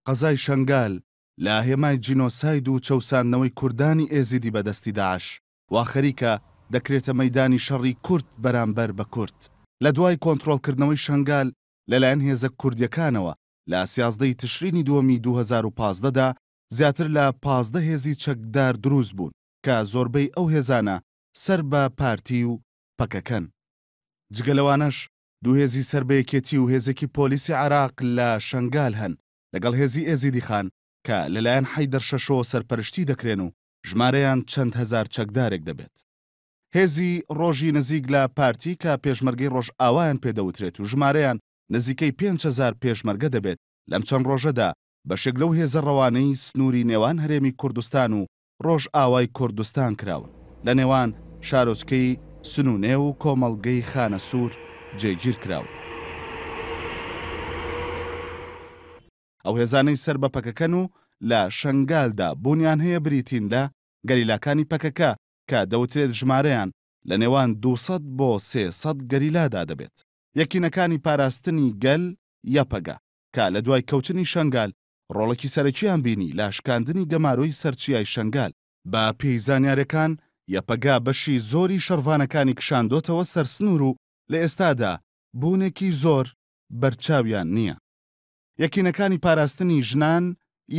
قەزای شەنگال لە هێمای جینۆساید و چەوساندنەوەی کوردانی ئێزیدی بە دەستی داعش، وا خەریکە دەکرێتە مەیدانی شەڕی کورد بەرامبەر بە کورد. لە دوای کۆنترۆڵکردنەوەی شەنگال لەلایەن هێزە کوردییەکانەوە لە 13 ی تشرینی دووەمی 2015 دا زیاتر لە 15 هێزی چەکدار دروست بوون کە زۆربەی ئەو هێزانە سەر بە پارتی و پەکەکەن. جگە لەوانەش دوو هێزی سەر بە یەکێتی و هێزێکی پۆلیسی عێراق لە شەنگال هەن لەگەڵ هێزی ئێزیدیخان کە لەلایەن حەیدەر شەشۆوە سەرپەرشتی دەکرێن و ژمارەیان چەند هەزار چەکدارێک دەبێت. هێزی ڕۆژی نزیک لە پارتی کە پێشمەرگەی ڕۆژئاوایان پێ دەوترێت و ژمارەیان نزیکەی 5000 پێشمەرگە دەبێت، لەم چەند ڕۆژەدا بەشێک لەو هێزە ڕەوانەی سنووری نێوان هەرێمی کوردستان و ڕۆژئاوای کوردستان کراون، لە نێوان شارۆچکەی سنوونێ و کۆمەڵگەی خانەسوور جێگیر کراون. ئەو هێزانەی سەر بە پەکەکەن و لە شەنگالدا بوونیان هەیە بریتین لە، گەریلاکانی پەکەکە کە دەوترێت ژمارەیان لە نێوان 200 بۆ 300 گەریلادا دەبێت. یەکینەکانی پاراستنی گەل، یەپەگە، کە لە دوای کەوتنی شەنگال ڕۆڵێکی سەرەکییان بینی لە شکاندنی گەمارۆی سەر چیای شەنگال. بە پێی زانیارەکان، یەپەگە بەشی زۆری شەڕڤانەکانی کشاندۆتەوە سەر سنوور و لە ئێستادا بوونێکی زۆر بەرچاویان نییە. یەکینەکانی پاراستنی ژنان،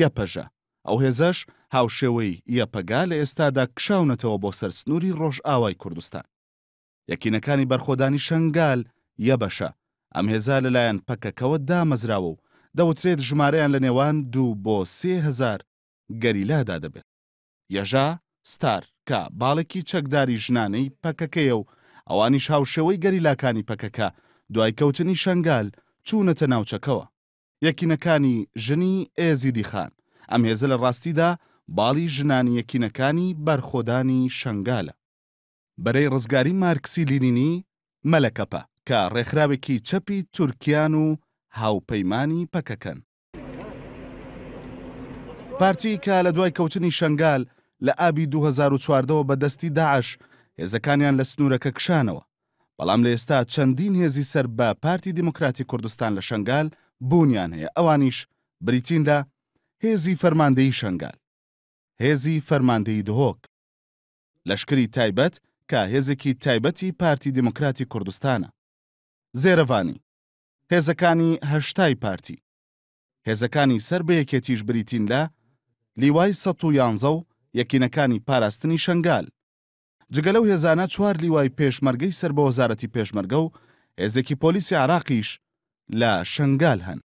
یەپەژە، ئەو هێزەش هاوشێوەی یەپەگە لە ئێستادا کشاونەتەوە بۆ سەر سنووری ڕۆژئاوای کوردستان. یەکینەکانی بەرخۆدانی شەنگال، یەبەشە، ئەم هێزە لەلایەن پەکەکەوە دامەزراوە و دەوترێت ژمارەیان لە نێوان 2 بۆ 3000 گەریلادا دەبێت. یەژا ستار کە باڵێکی چەکداری ژنانەی پەکەکەیە و ئەوانیش هاوشێوەی گەریلاکانی پەکەکە دوای کەوتنی شەنگال چوونەتە ناوچەکەوە. یەکینەکانی ژنی ئێزیدی خان، ئەم هێزە لە ڕاستیدا باڵی ژنانی یەکینەکانی بەرخۆدانی شەنگالە. بەرەی ڕزگاری مارکسی لینینی، مەلەکەپە، کە ڕێکخراوێکی چەپی تورکیان و هاوپەیمانی پەکەکەن. پارتی کە لە دوای کەوتنی شەنگال لە ئابی 2014 ەوە بە دەستی داعش هێزەکانیان لە سنوورەکە کشانەوە، بەڵام لە ئێستا چەندین هێزی سەر بە پارتی دیموکراتی کوردستان لە شەنگال بوونیان هەیە، ئەوانیش بریتین لە، هێزی فەرماندەیی شەنگال، هێزی فەرماندەیی دهۆک، لەشکری تایبەت کە هێزێکی تایبەتی پارتی دیموکراتی کوردستانە، زێرەڤانی، هێزەکانی هەشتای پارتی. هێزەکانی سەر بە یەکێتیش بریتین لە، لیوای 111 و یەکینەکانی پاراستنی شەنگال. جگە لەو هێزانە چوار لیوای پێشمەرگەی سەر بە وەزارەتی پێشمەرگە و هێزێکی پۆلیسی عێراقیش لە شەنگال هەن.